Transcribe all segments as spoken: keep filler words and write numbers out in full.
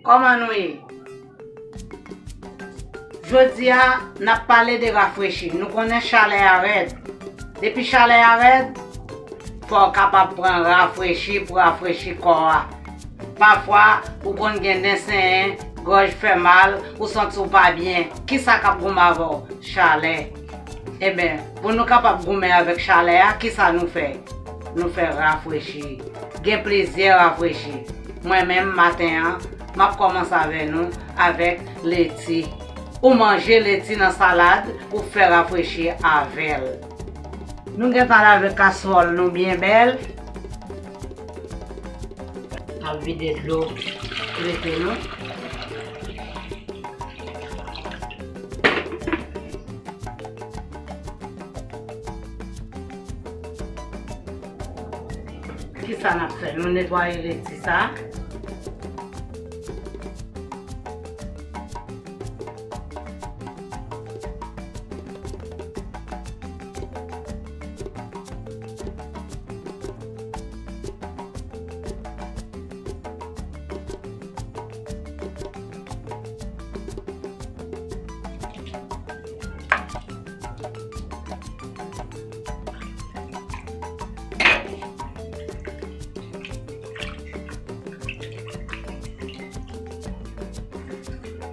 Kòman nou ye? Jodi a, n ap pale de rafrechi. Nou konnen chalè a rèd. Depi chalè a rèd, fò w kapab pran rafrechi pou rafrechi kò a. Pafwa, ou konn gen nen senyen, gòj fè mal, ou santi w pa byen. Kisa k ap goumen avè w? Chalè. Enben, pou nou kapab goumen avèk chalè a, kisa nou fè? Nou fè rafrechi. Gen plizyè rafrechi. Mwen menm, maten an, m ap kòmanse avè nou avèk leti. Ou manje leti nan salad, ou fè rafrechi avè l. Nou gentan lave kaswòl nou byen bèl. N ap vide dlo trete nou. Kisa n ap fè? Nou netwaye leti sa.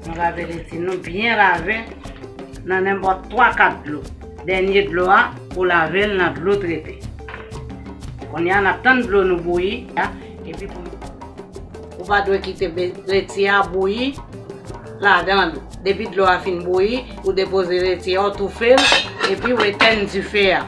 Nou lave leti nou byen lave nan nenpòt twa kat dlo. Dènye dlo a, ou lave l nan dlo trete. Kounye a, n ap tann dlo nou bouyi, epi pou, ou pa dwe kite be-, leti a bouyi ladan l. Depi dlo a fin bouyi, ou depoze leti a, ou toufe l, epi ou etèn dife a.